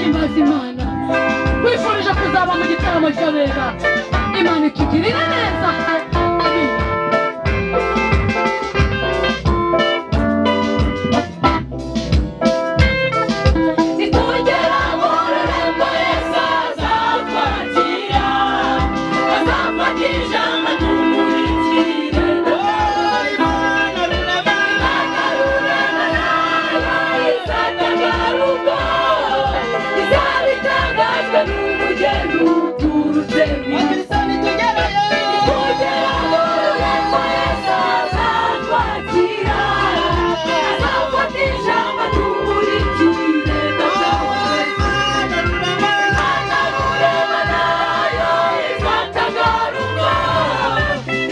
Duhimbaza Imana. Wifurije kuzaba mu gitaramo cy'abera. Imana itugirire neza. Nitugera mu rurembo Yesu azatwakira, azafata ijambo tumurikire. Imana rurema, Imana rurema nayo izatagaruka, izaba itangajwe n'umugeni uturutse mu isi. Kristo nitugerayo. Nitugera mu rurembo Yesu azatwakira, azafata ijambo tumurikire. Imana rurema, Imana rurema nayo izatagaruka,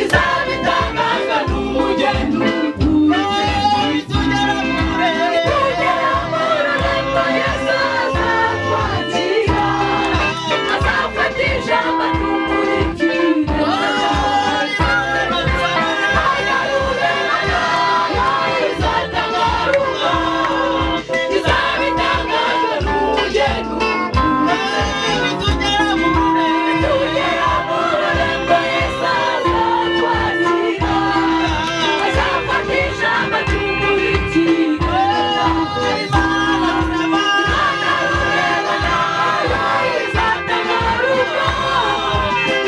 izaba itangajwe n'umugeni uturutse mu isi. nitugera mu rurembo. Nitugera mu rurembo Yesu azatwakira, azafata ijambo tumurikire. Imana rurema nayo izatagaruka, izaba itangajwe n'umugeni uturutse. Nitugera mu rurembo. Nitugera mu rurembo Yesu azatwakira, azafata ijambo tumurikire. Imana rurema, Imana rurema nayo izatagaruka,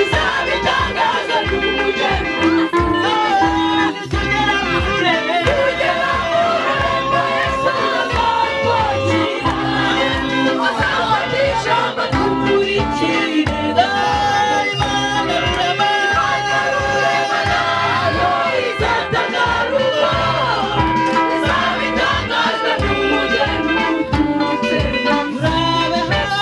izaba itangajwe n'umugeni nitugera mu rurembo. Nitugera mu rurembo Yesu azatwakira, azafata ijambo tumurikire. Imana rurema, Imana rurema nayo izatagaruka, izaba itangajwe n'umugeni uturutse mu murabeho.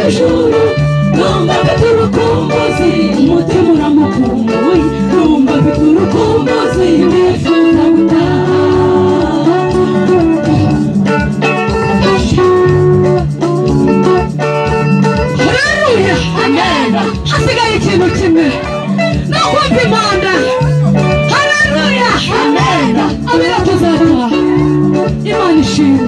ijuru numva mfite urukumbuzi umutima uramukumbuye numva mfite urukumbuzi ndifuza gutaha. Haleluya, amen. Hasigaye ikintu kimwe no kumva impanda. Haleluya, amen. Abera tuzataha. Imana ishimwe.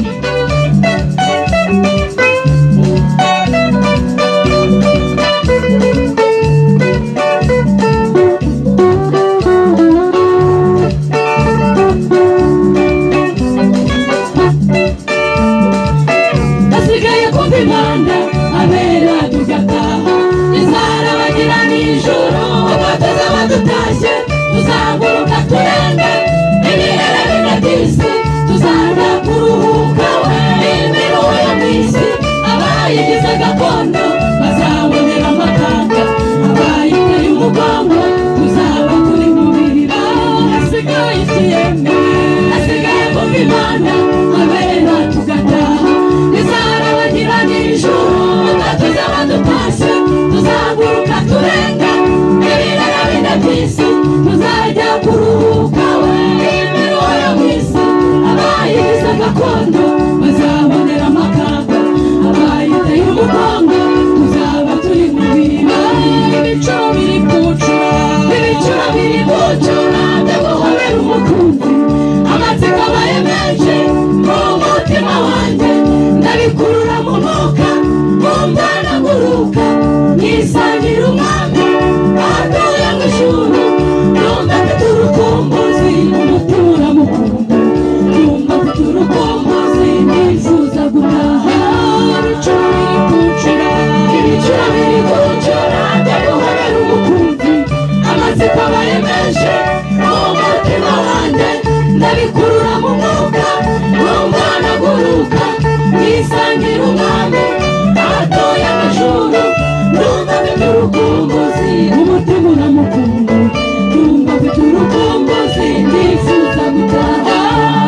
Hasigaye kumva impanda abera tugataha. Izarabagira nijoro ubwo tuzaba dutashye tuzaguruka turenge ibirere bine by'isi tuzaza kuruhuka imiruho yo mu isi abayigize gakondo bazabonera amakaga abayiteye umugongo tuzaba turi mu birira. Hasigaye ikiyeme hasigaye kumva impanda abera tugataha. Izarabagira nijoro ubwo tuzaba dutashye tuzaguruka turenga ibirere bine by'isi tuzajya kuruhuka imiruho yo mu isi abayigize gakondo bazabonera amakaga abayiteye umugongo tuzaba turi mu birira. Ibicuro biri gucura ibicuro biri gucura byo guhobera umukunzi amatsiko abaye menshi mu mutima wanjye ndabikurura mu mwuka nkumva naguruka nisangira umwami ahatuye mu ijuru numva mfite urukumbuzi umutima uramukumbuye numva mfite urukumbuzi nifuza gutaha. Ibicuro biri gucura ibicuro biri gucura byo guhobera umukunzi amatsiko abaye menshi mu mutima wanjye ndabikurura mu mwuka nkumva naguruka nisangira umwami ahatuye mu ijuru numva mfite urukumbuzi umutima uramukumbuye numva mfite urukumbuzi nifuza gutaha.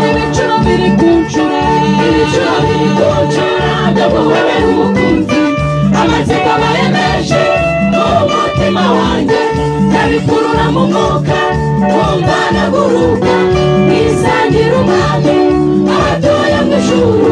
Ibicuro biri gucura ibicuro biri gucura byo guhobera umukunzi amatsiko abaye menshi mu mutima wanjye ndabikurura mu mwuka nkumva naguruka nisangira umwami ahatuye mu ijuru.